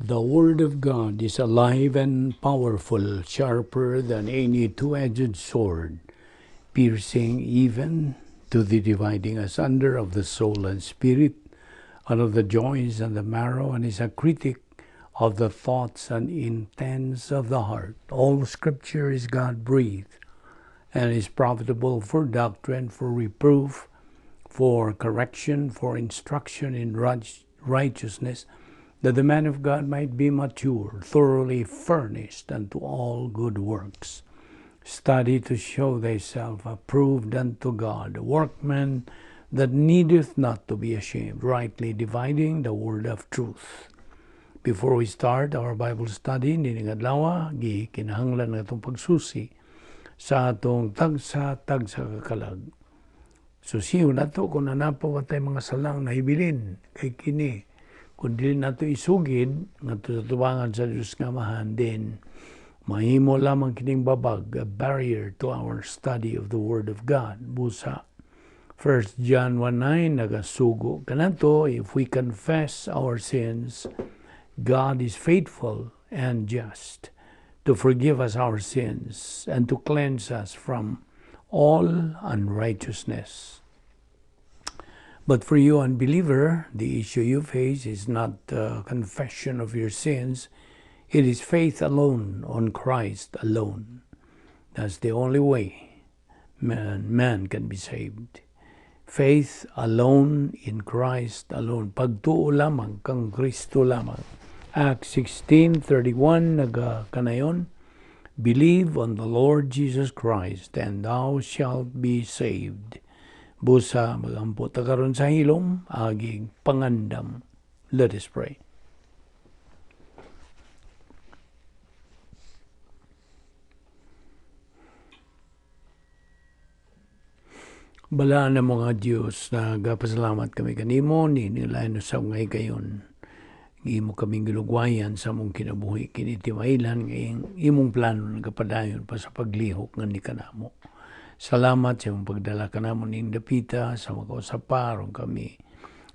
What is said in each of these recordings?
The Word of God is alive and powerful, sharper than any two-edged sword, piercing even to the dividing asunder of the soul and spirit, and of the joints and the marrow, and is a critic of the thoughts and intents of the heart. All Scripture is God-breathed, and is profitable for doctrine, for reproof, for correction, for instruction in righteousness, that the man of God might be mature, thoroughly furnished unto all good works. Study to show thyself approved unto God, a workman that needeth not to be ashamed, rightly dividing the word of truth. Before we start our Bible study, nining adlaw, gikinahanglan nga atong pagsusi sa atong tagsa-tagsa ka kalag. Susiyon nato kung naa pa ba tay mga salang nahibilin kay kini. Kung dili nato isugid ngadto sa tubangan sa Dios nga Amahan, then mahimo lamang kining babag, a barrier to our study of the Word of God. Busa 1 John 1:9 nagasugo kanato, if we confess our sins, God is faithful and just to forgive us our sins and to cleanse us from all unrighteousness. But for you, unbeliever, the issue you face is not the confession of your sins. It is faith alone on Christ alone. That's the only way man can be saved. Faith alone in Christ alone. Pagtuo lamang kang Kristo lamang. Acts 16:31 nagakanayon, "Believe on the Lord Jesus Christ and thou shalt be saved." Busa magampo ta karon sa hilom, aging pangandam. Let us pray. Balaan na mga Diyos, nagapasalamat kami kanimo, ninilayan sa ngay kayon. Imo kaming gilugwayan sa among kinabuhi, kini timailan ngayong imong plano nagapadayon pa sa paglihok nga ni kanamo. Salamat sa imong pagdala kanamo ning dapita sa makausap aron kami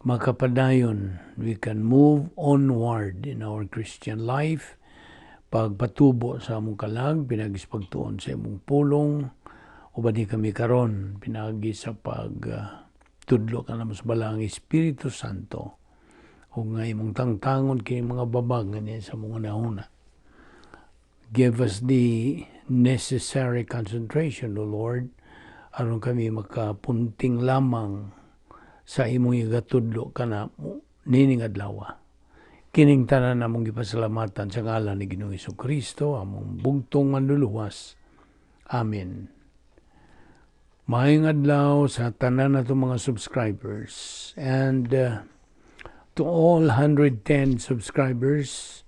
makapadayon. We can move onward in our Christian life. Pagpatubo sa among kalag, pinaagi sa pagtuon sa imong pulong, uban ni kami karon pinaagi sa pag tudlo kanamo sa Balaang Espiritu Santo, ug nga imong tangtangon kini mga babag nga niya sa mga nahuna. Give us the necessary concentration, O Lord, aron kami makapunting lamang sa imong igatudlo kanamo nining adlaw. Kining tanan among gipasalamatan sa ngalan ni Ginoong Kristo, among bugtong manluluwas. Amen. Maayong adlaw sa tanan nato mga subscribers, and to all 110 subscribers,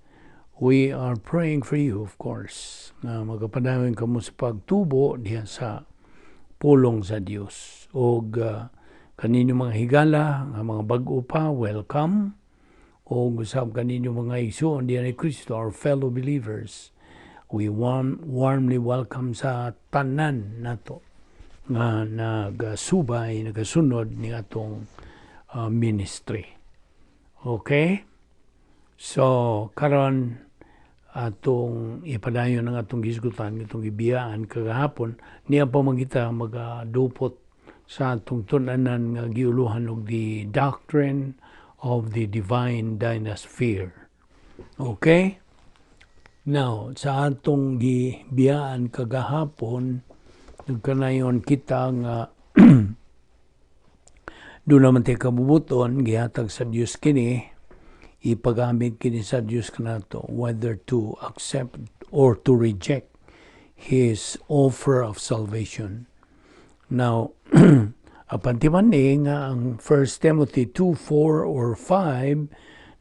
we are praying for you, of course, nga magapadayon kamo sa pagtubo diha sa pulong sa Dios. Og kaninyo mga higala nga mga bag-o pa, welcome. Og usab kaninyo mga igsuon diha ni Kristo, our fellow believers, we warmly welcome sa tanan nato nga nagasubay, nagasunod ni atong ministry. Okay? So, karon atong ipadayon ang atong gisgutan, itong ibiyaan kagahapon, niya pa man kita magadupot sa atong tun-anan nga giuluhan og the doctrine of the divine dynasphere. Okay? Now, sa atong gibiyaan kagahapon, nagkanayon kita nga doon naman tayo kabubuton, gihatag sa Dios kini, ipagamit kini sa Dios kanato, whether to accept or to reject His offer of salvation. Now, apan man ni nga ang 1 Timothy 2:4 or 5,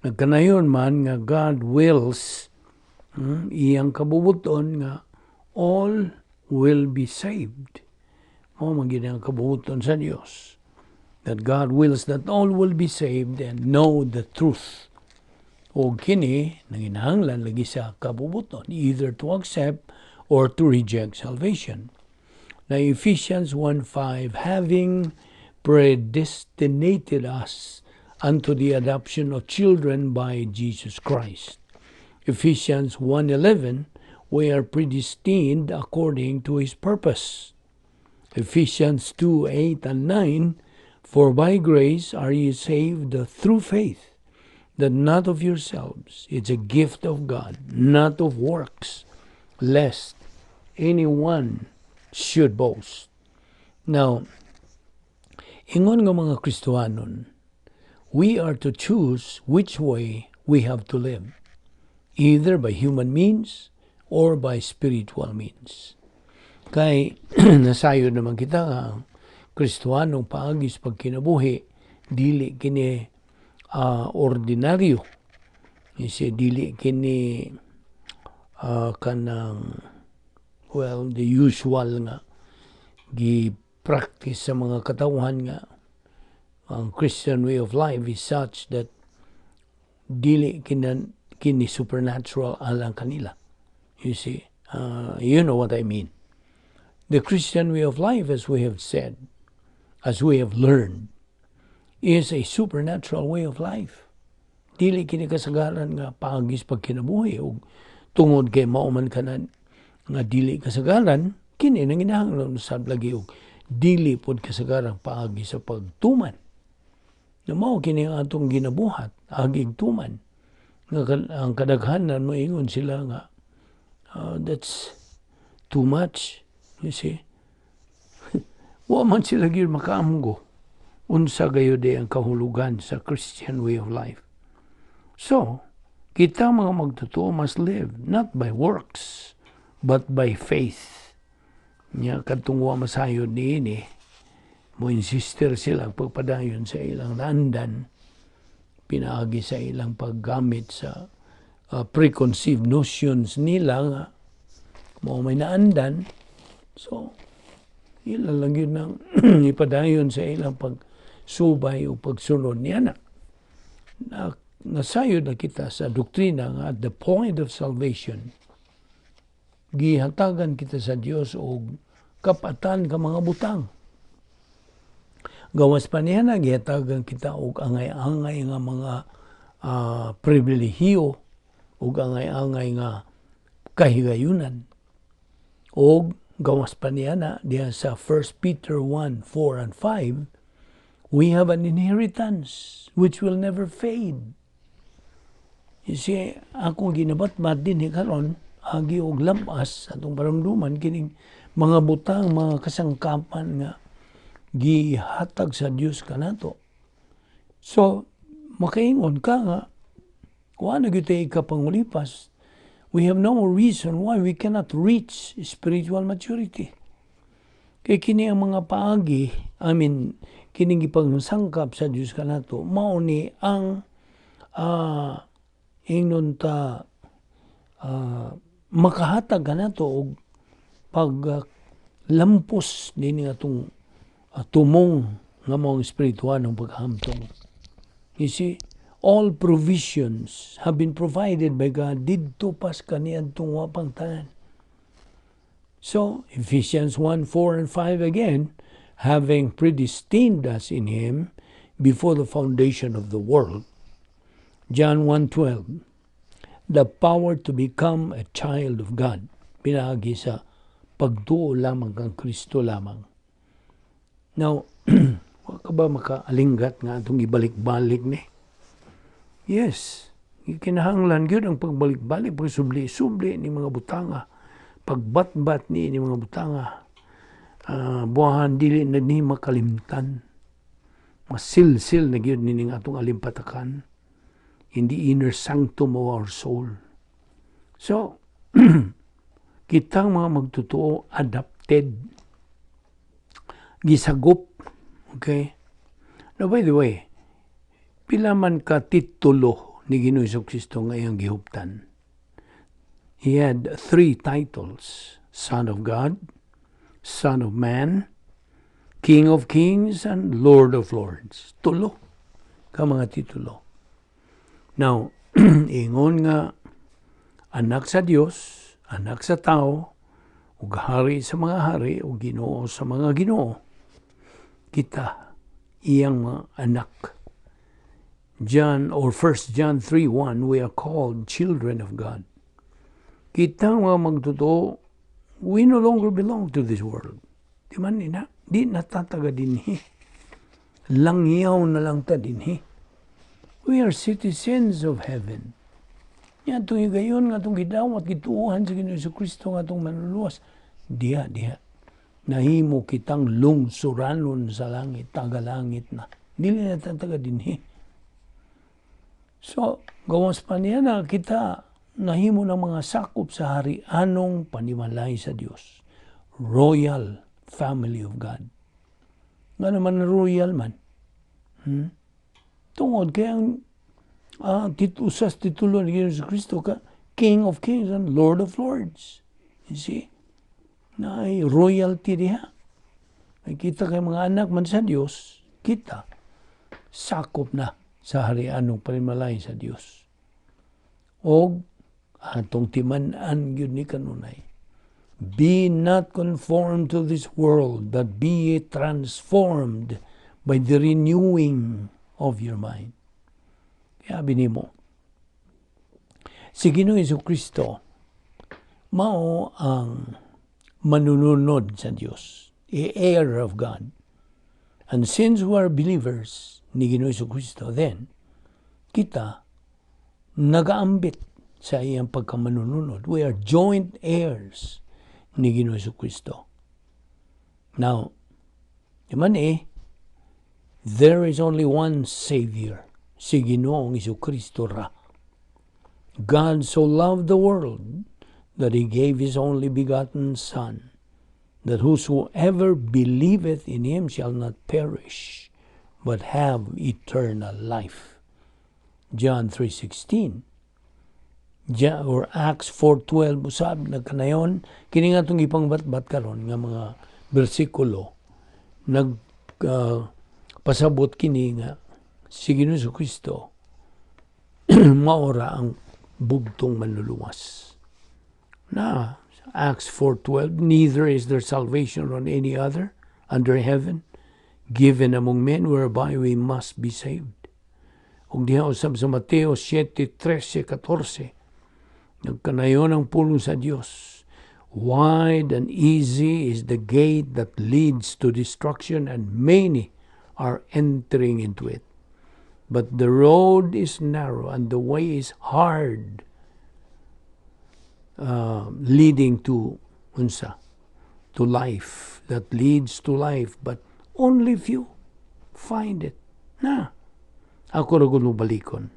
nagkanayon man nga God wills, iyang kabubuton nga all will be saved. Mao man gyud ang kabubuton sa Dios. That God wills that all will be saved and know the truth. O kini, nanginahanglan lagi sa kabubuton, either to accept or to reject salvation. Na Ephesians 1:5, having predestinated us unto the adoption of children by Jesus Christ. Ephesians 1:11, we are predestined according to His purpose. Ephesians 2:8 and 9, "For by grace are ye saved through faith, that not of yourselves, it's a gift of God, not of works, lest anyone should boast." Now, ingon nga mga Kristohanon, we are to choose which way we have to live, either by human means or by spiritual means. Kay nasayod naman kita nga ang Kristohanong paagi sa pagkinabuhi dili kini ordinaryo. Kasi dili kini kanang, well, the usual nga gi-practice sa mga katawhan nga ang Christian way of life is such that dili kini supernatural alang kanila. You see, you know what I mean. The Christian way of life, as we have said, as we have learned, is a supernatural way of life. Dili kini kasagaran nga paagi sa pagkinabuhi ug tungod kay mao man kanan nga dili kasagaran kini nanginahanglan usab lagi og dili pod kasagaran paagi sa pagtuman. Na mao kini ang atong ginabuhat, agig tuman. Nga ang kadaghanan moingon sila nga that's too much, you see. Wa man sila gyud makaamgo unsa gayud ang kahulugan sa Christian way of life. So, kita mga magtotoo must live not by works but by faith. Nya kadtong wa masayod niini, mo insister sila pagpadayon sa ilang naandan pinaagi sa ilang paggamit sa preconceived notions nila nga mao may naandan. So ila lang yun ang ipadayon sa ilang pagsubay o pagsunod niya na, na nasayod na kita sa doktrina nga at the point of salvation, gihatagan kita sa Dios og kapatan ka mga butang. Gawas pa niya na gihatagan kita og angay-angay nga mga pribilehiyo ug angay-angay nga kahigayunan. Og gawas pa niya na diha sa 1 Peter 1, 4 and 5, we have an inheritance which will never fade. You see, akong ginabatbat din karon agi og lam-as atong paramduman kining mga butang, mga kasangkapan nga gihatag sa Dios kanato. So, makaingon ka nga wa na gyud tay ikapangulipas. We have no more reason why we cannot reach spiritual maturity. Kay kini ang mga paagi, I mean, kining gipangsangkap sa Dios kanato, mao ni ang ingnon ta makahatag kanato og pag lampos nini atong tumong nga mao ang espiritual ng paghamtong. You see, all provisions have been provided by God didto pas kaniadtong wapang tanan. So, Ephesians 1, 4 and 5 again, "having predestined us in Him before the foundation of the world." John 1:12, the power to become a child of God, pinaagi sa pagtuo lamang kang Kristo lamang. Now, wa ka ba makaalinggat nga atong ibalik-balik ni? Yes, kinahanglan gyud ang pagbalik-balik, pagsubli-subli ni mga butanga, pagbatbat ni mga butanga. Buwahan dili na ni makalimtan. Masilsil na gyud ni atong alimpatakan in the inner sanctum of our soul. So, kitang mga magtotoo adapted, gisagop. Okay? Now, by the way, pila man ka titulo ni Ginoong Kristo nga iyang gihuptan? He had three titles: Son of God, Son of Man, King of Kings, and Lord of Lords. Tulo ka mga titulo. Now, ingon nga anak sa Dios, anak sa tao, ug hari sa mga hari, ug Ginoo sa mga Ginoo, kita iyang mga anak. John or 1 John 3:1, we are called children of God. Kita mga magtotoo, we no longer belong to this world. Di man ni na, di na ta taga dinhi. Langyaw na lang ta dinhi. We are citizens of heaven. Nya atong higayon nga atong gidawat, gituohan sa Ginoo Kristo nga atong manluluwas. Diha, diha. Nahimo kitang lungsuranon sa langit, taga-langit na. Dili na ta taga dinhi. So, gawas pa niya na kita nahimo ng mga sakop sa hari-anong panimalay sa Dios. Royal family of God. Nga naman royal man. Tungod kay ang usas titulo ni Yesus Kristo ka King of Kings and Lord of Lords. You see? Na ay royalty diha. Ay kita kay mga anak man sa Dios, kita sakop na sa hari-anong panimalay sa Dios. Og atong timan-an gyud ni kanunay. Be not conformed to this world, but be ye transformed by the renewing of your mind. Kaya nimo, si Ginoong Kristo mao ang manununod sa Dios, a heir of God. And since we are believers ni Ginoong Kristo, then kita nagaambit sa iyang pagkamanununod. We are joint heirs ni Ginoong Kristo. Now, yaman eh, there is only one Savior, si Ginoong Kristo ra. God so loved the world that He gave His only begotten Son, that whosoever believeth in Him shall not perish, but have eternal life. John 3:16 or Acts 4:12 usab. Nagkanayon kini nga atong ipangbatbat karon nga mga bersikulo, nag pasabot kini nga si Ginoong Kristo mao ra ang bugtong manluluwas. Na Acts 4:12, "Neither is there salvation on any other under heaven given among men whereby we must be saved." Ug diha usab sa Mateo 7:13, 14, nagkanayon ang pulong sa Dios, "Wide and easy is the gate that leads to destruction, and many are entering into it. But the road is narrow and the way is hard, leading to unsa? To life, that leads to life, but only few find it." Na, ako ra gud balikon.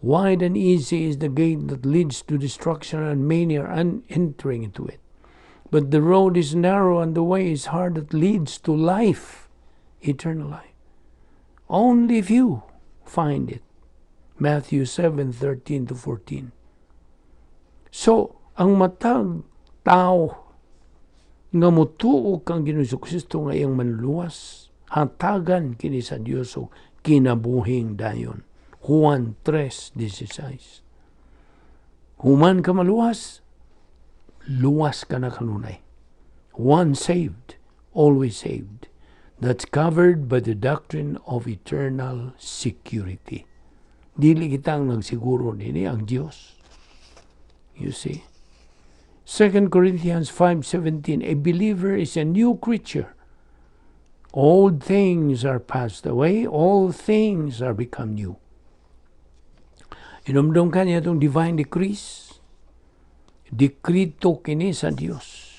"Wide and easy is the gate that leads to destruction, and many are entering into it. But the road is narrow and the way is hard that leads to life, eternal life. Only few find it." Matthew 7:13 to 14. So, ang matag tao nga mutuo kang Ginoong Kristo nga iyang manluluwas, hatagan kini sa Dios og kinabuhing dayon. Juan 3:16. Human ka maluwas, luwas ka na kanunay. Once saved, always saved. That's covered by the doctrine of eternal security. Dili kita ang nagsiguro nini, ang Dios. You see? 2 Corinthians 5:17, a believer is a new creature. Old things are passed away, all things are become new. Inumdum ka niya itong divine decrees. Dekrito kini sa Dios.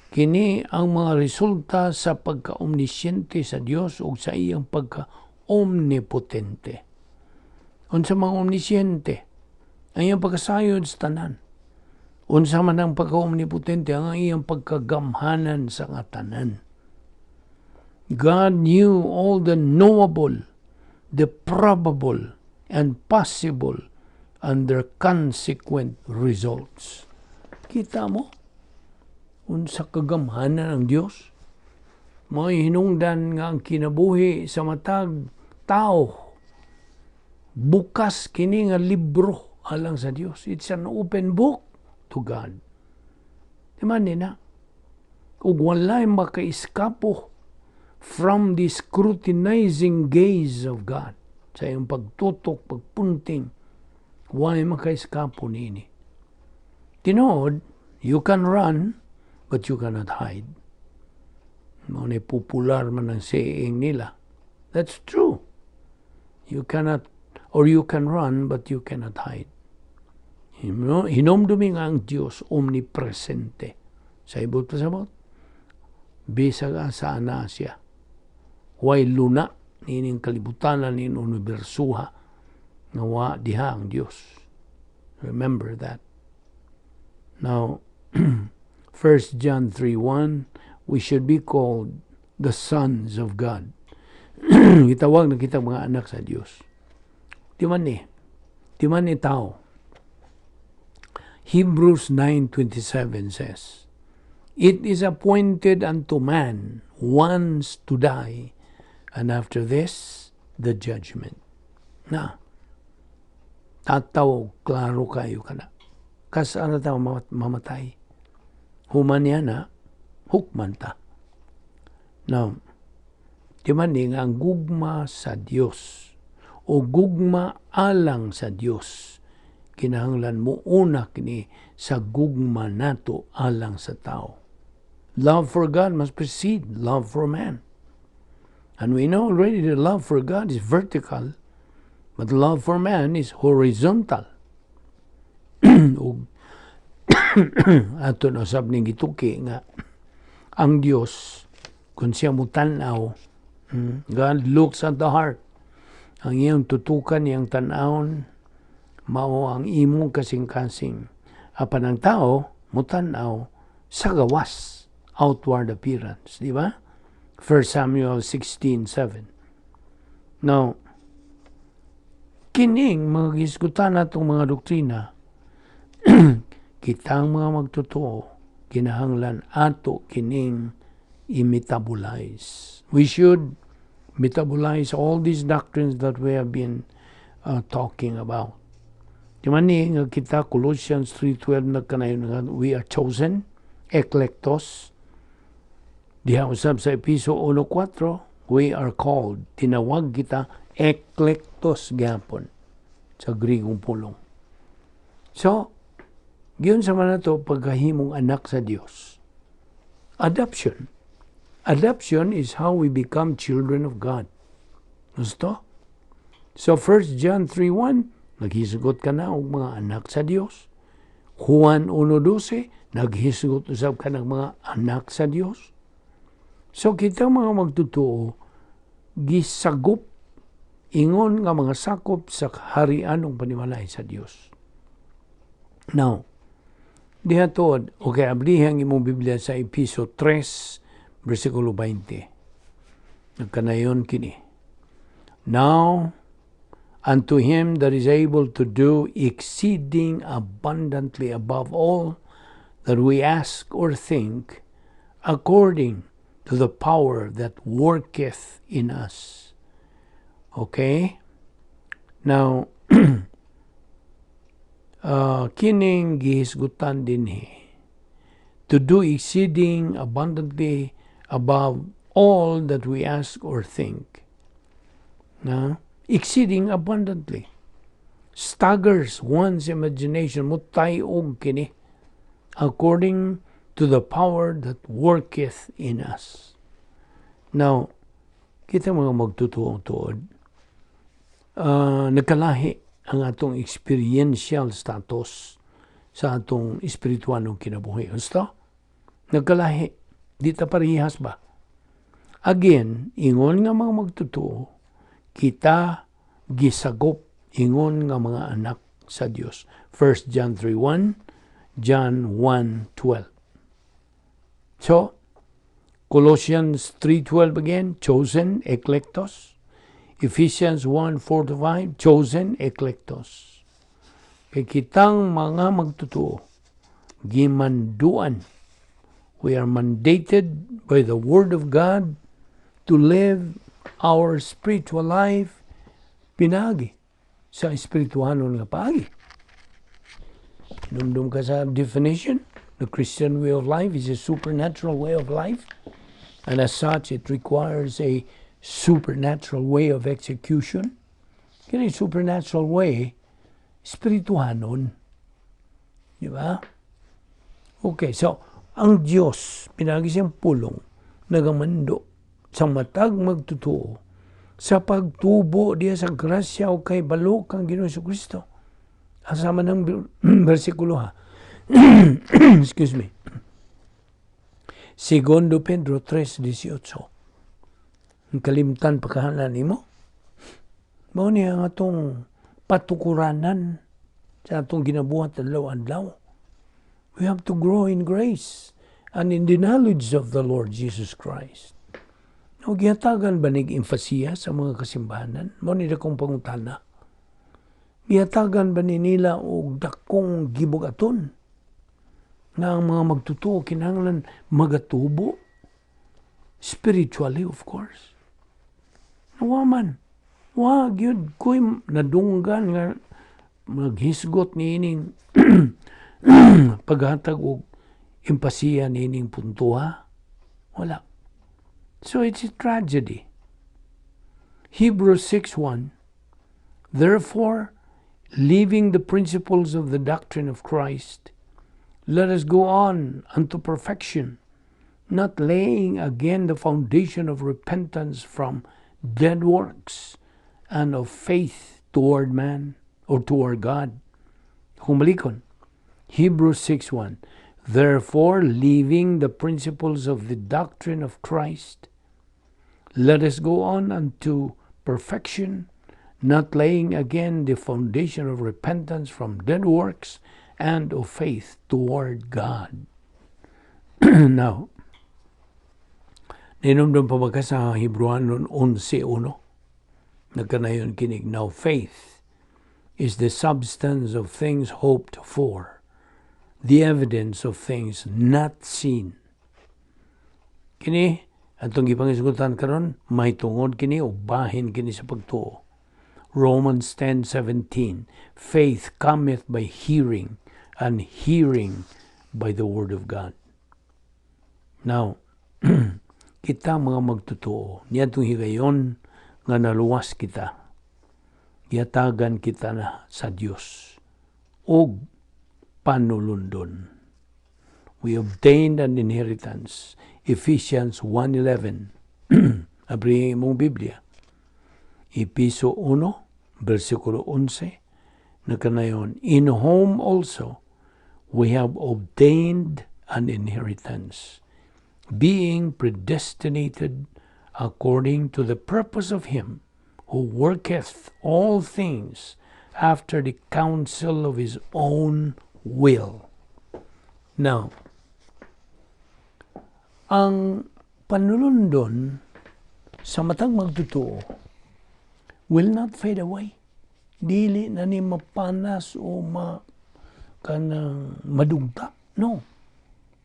Kini ang mga resulta sa pagka-omnisciente sa Dios o sa iyang pagka-omnipotente. Unsa mga omnisciente? Ang iyang pagkasayod sa tanan. Unsa man ang pagka-omnipotente? Ang iyang pagkagamhanan sa nga tanan. God knew all the knowable, the probable, and possible and their consequent results. Kita mo? Unsa kagamhanan ang Dios? Mga hinungdan nga ang kinabuhi sa matag tao, bukas kini nga libro alang sa Dios. It's an open book to God. Di man ni na? Ug walay makaiskapo from the scrutinizing gaze of God. Sa iyong pagtutok, pagpunting, way makaiskapo niini. Tinuod, you can run, but you cannot hide. Mao ni popular man ang saying nila. That's true. You cannot, or you can run, but you cannot hide. Hinumdumi nga ang Diyos omnipresente. Sa ibot pasabot, bisag asa ana siya. Way luna nining kalibutanan, ning unibersuha nga wa diha ang Dios. Remember that. Now, 1 John 3:1, we should be called the sons of God. Gitawag na kita mga anak sa Dios. Di man ni. Di man ni tao. Hebrews 9:27 says, "It is appointed unto man once to die, and after this, the judgment." Na, tataw, klaro kayo kana. Kas-a ra ta mamatay. Human niya na, hukman ta. Now, di man ni nga ang gugma sa Dios o gugma alang sa Dios kinahanglan mo una kini sa gugma nato alang sa tao. Love for God must precede love for man. And we know already that love for God is vertical, but love for man is horizontal. Ug ato na sab ning gituki nga ang Dios kung siya mutan-aw, God looks at the heart. Ang iyang tutukan, iyang tan-awon mao ang imong kasing-kasing. Apan ang tao mutan-aw sa gawas, outward appearance, di ba? 1 Samuel 16:7. Now, kining mga gisgutan natong mga doktrina, kitang mga magtotoo, kinahanglan ato kining i-metabolize. We should metabolize all these doctrines that we have been talking about. Di man ni nga kita, Colossians 3:12, nagkanayon nga we are chosen, eklektos. Diha usab sa Episo 1:4, we are called, tinawag kita, eklektos gyapon sa Grigong pulong. So, giunsa man nato pagkahimong anak sa Dios? Adoption. Adoption is how we become children of God. Gusto? So 1 John 3:1, naghisgot ka na og mga anak sa Dios. Juan 1:12, naghisgot usab ka ng mga anak sa Dios. So kita mga magtotoo gisagop ingon nga mga sakop sa harianong panimalay sa Dios. Now, diha tuod, okay, ablihan ang imong Biblia sa Episo 3, versikulo 20. Nagkanayon kini. "Now, unto him that is able to do exceeding abundantly above all that we ask or think, according to the power that worketh in us." Okay? Now, kining gihisgutan dinhi, to do exceeding abundantly above all that we ask or think. Na? Exceeding abundantly. Staggers one's imagination. Mutay-og kini. According to the power that worketh in us. Now, kita mga magtutuong tuod, nagkalahi ang atong experiential status sa atong espiritualong kinabuhi. Gusto? Nagkalahi. Di ta parehas ba? Again, ingon nga mga magtotoo, kita gisagop ingon nga mga anak sa Dios. 1 John 3:1, John 1:12. So, Colossians 3:12 again, chosen, eklektos. Ephesians 1:4 to 5, chosen, eklektos. Kay kitang mga magtotoo, gimanduan. We are mandated by the Word of God to live our spiritual life pinagi sa espirituhanon nga paagi. Hinumdum ka sa definition. The Christian way of life is a supernatural way of life. And as such, it requires a supernatural way of execution. Kini supernatural way, espirituhanon. Di ba? Okay, so, ang Diyos, pinagi siyang pulong, nagamando sa matag magtotoo sa pagtubo diya sa grasya o kahibalo kang Ginoo Kristo. Asa man ang bersikulo, ha? Excuse me. Segundo Pedro 3:18. Ang kalimtan pa kahala nimo. Mao niya ang atong patukuranan sa atong ginabuhat adlaw-adlaw. We have to grow in grace and in the knowledge of the Lord Jesus Christ. O gihatagan ba nig empasiya sa mga kasimbahanan? Mao ni dakong pangutana. Gihatagan ba ni nila og dakong gibugaton nga ang mga magtotoo kinahanglan magatubo spiritually, of course? Wa man. Wa gyud ko'y nadunggan nga maghisgot niining paghatag og empasiya niining puntoha. Wala. So it's a tragedy. Hebrews 6:1. Therefore, leaving the principles of the doctrine of Christ, let us go on unto perfection, not laying again the foundation of repentance from dead works and of faith toward man or toward God. Kung balikon, Hebrews 6:1. Therefore, leaving the principles of the doctrine of Christ, let us go on unto perfection, not laying again the foundation of repentance from dead works and of faith toward God. Now, ninomdom pa ba ka sa Hebrewanon 11:1? Nagkanayon kinig, "Now faith is the substance of things hoped for, the evidence of things not seen." Kini, atong gipangisgutan karon, may tungod kini o bahin kini sa pagtuo. Romans 10:17, "Faith cometh by hearing, and hearing by the word of God." Now, kita mga magtotoo, niadtong higayon nga naluwas kita, gihatagan kita na sa Dios og panulundon. We obtained an inheritance. Ephesians 1:11. Abri imong Biblia. Episo 1, versikulo 11, nakanayon, "In whom also we have obtained an inheritance, being predestinated according to the purpose of Him who worketh all things after the counsel of His own will." Now, ang panulundon sa matag magtotoo will not fade away. Dili na ni mapanas o ma kanang madugta. No.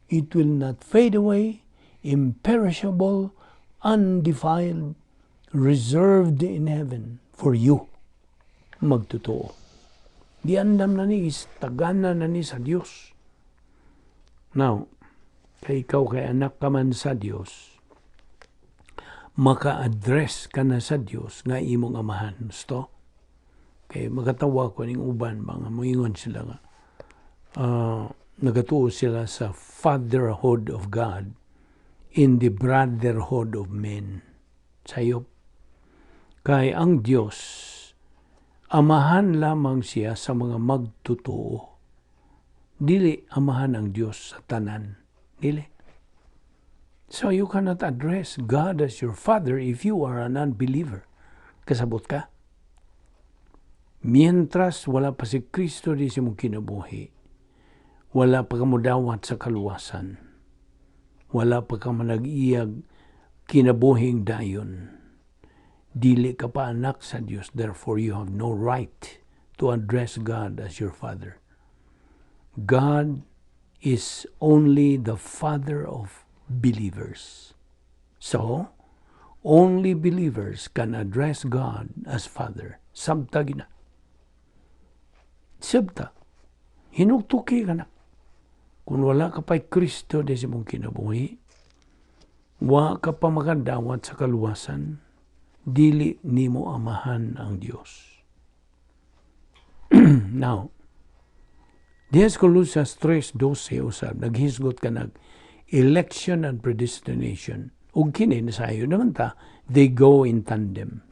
It will not fade away, imperishable, undefiled, reserved in heaven for you. Magtotoo. Giandam na ni, tagana na ni sa Dios. Now, kay ikaw kay anak ka man sa Dios, maka-address ka na sa Dios nga imong amahan. Gusto? Kay makatawa ko ning uban mga moingon sila nga nagatuo sila sa fatherhood of God in the brotherhood of men. Sayop. Kay ang Dios, amahan lamang siya sa mga magtotoo. Dili amahan ang Dios sa tanan. Dili. So you cannot address God as your father if you are an unbeliever. Kasabot ka? Mientras wala pa si Kristo di sa imong kinabuhi, wala pa ka modawat sa kaluwasan, wala pa ka manag-iyag kinabuhing dayon, dili ka pa anak sa Dios, therefore you have no right to address God as your Father. God is only the Father of believers. So, only believers can address God as Father. Sabta gina. Sabta. Hinugtuki ka na. Kung wala ka pa'y Kristo di sa imong kinabuhi, wa ka pa makadawat sa kaluwasan, dili nimo amahan ang Dios. Now, diha sa Colosas 3:12 usab, naghisgot ka nag election and predestination. Ug kini nasayo naman ta, they go in tandem.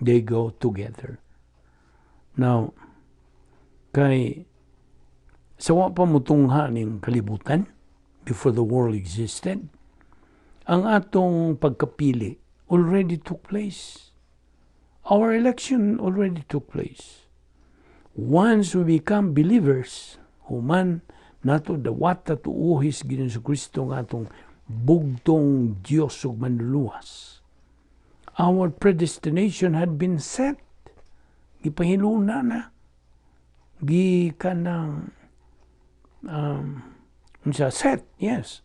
They go together. Now, kay sa wa pa mutungha ning kalibutan, before the world existed, ang atong pagkapili already took place. Our election already took place. Once we become believers, human nato dawata tuuhis Ginoong Kristo nga atong bugtong Dios ug Manluluwas. Our predestination had been set. Gipahiluna na. Gi kanang unsa, set, yes.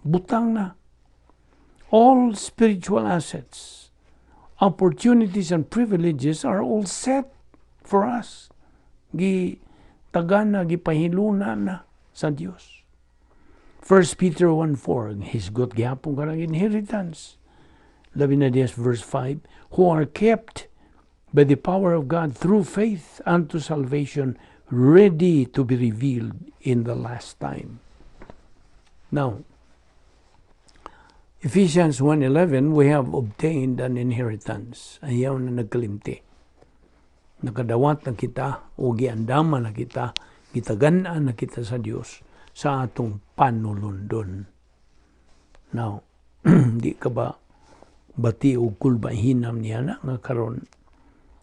Butang na. All spiritual assets, opportunities and privileges are all set for us. Gi tagana, gipahiluna na sa Dios. 1 Peter 1:4, hisgot gyapon kanang inheritance. Labi na diya verse 5, "who are kept by the power of God through faith unto salvation, ready to be revealed in the last time." Now, Ephesians 1:11, we have obtained an inheritance. Ayaw na nagkalimti. Nakadawat na kita o giandama na kita, gitagan-an na kita sa Dios sa atong panulundon. Now, di ka ba bati og kulba hinam niya na nga karon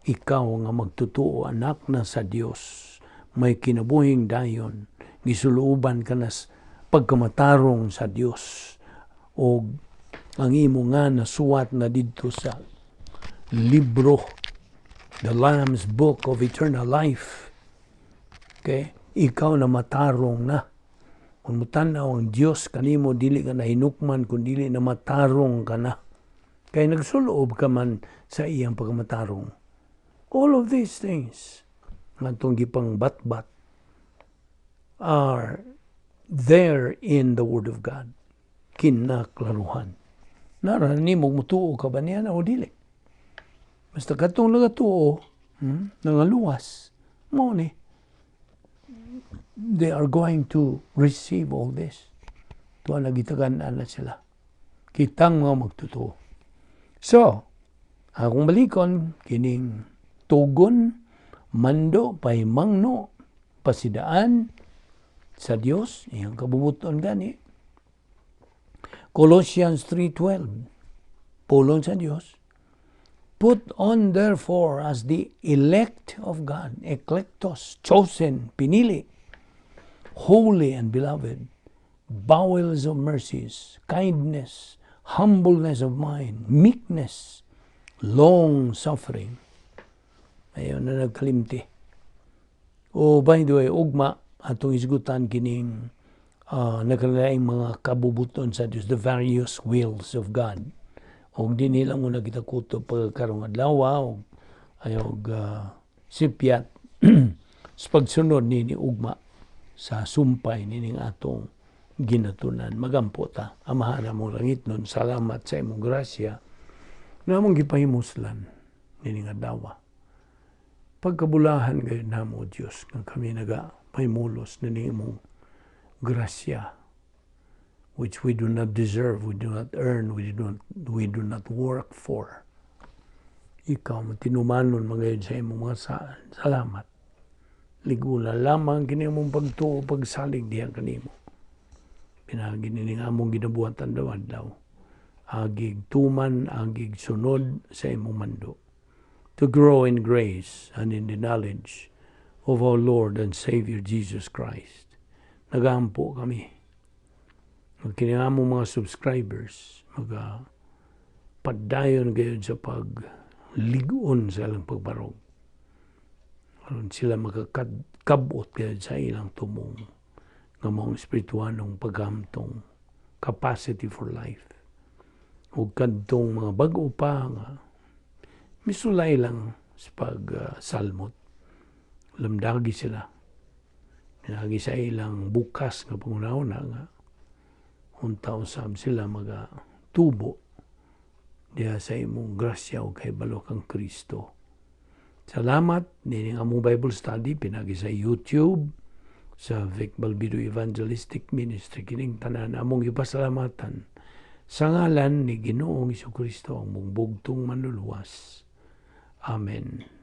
ikaw nga magtutuo, anak na sa Dios, may kinabuhing dayon, gisulooban ka na pagkamatarong sa Dios o ang imo nga nasuwat na didto sa libro, the Lamb's Book of Eternal Life. Okay? Ikaw na matarong na. Kung mutanaw ang Dios kanimo, dili ka na hinukman kung dili na matarong ka na. Kay nagsuloob ka man sa iyang pagkamatarong. All of these things ngatong gipang batbat are there in the Word of God. Kinaklaruhan. Nara nimo mutuo ka ba niya na o dili? Basta katong nagatuo, nangaluwas, mo ni, they are going to receive all this. Tuwa nagitagan na sila. Kitang mga magtutuo. So, akong balikon, kining tugon, mando, pahimangno, pasidaan sa Dios, iyang kabubuton gani. Colossians 3:12, pulong sa Dios, "Put on therefore as the elect of God," eklektos, chosen, pinili, "holy and beloved, bowels of mercies, kindness, humbleness of mind, meekness, long suffering." Ayaw na nagkalimti. Oh, by the way, ugma, atong isgutan kining nagkalaing mga kabubuton sa Dios, the various wills of God. Og di nila muna kita kutob pagkarong adlaw og ayog sipyat sa pagsunod ni ugma sa sumpay nining atong ginatunan. Magampo ta. Amahan namong langitnon, salamat sa imong grasya na among gipahimuslan nining adlaw. Pagkabulahan gayon namo, Dios, nga kami naga pahimulos nining imong grasya which we do not deserve, we do not earn, we do not work for. Ikaw matinumanon magayon sa imong mga saan. Salamat. Liguna lamang kini imong pagtuo, pagsalig diha kanimo. Pinaagi nining among ginabuhatan adlaw. Agig tuman, agig sunod sa imong mando. To grow in grace and in the knowledge of our Lord and Savior Jesus Christ. Nagampo kami. Kini among mga subscribers, maga padayon gayon sa pag-ligon sa ilang pagbarog. Aron sila makakabot gayon sa ilang tumong nga maong espirituanong paghamtong, capacity for life. Ug kadtong mga bag-o pa nga misulay lang sa pagsalmot. Lamdagi sila. Pinagi sa ilang bukas nga pangunahuna nga unta usab sila maga tubo diha sa imong grasya o kahibalo kang Kristo. Salamat nining among Bible study pinagi sa YouTube sa Vic Balbido Evangelistic Ministry. Kining tanan among ipasalamatan sa ngalan ni Ginoong Kristo, ang mong bugtong Manluluwas. Amen.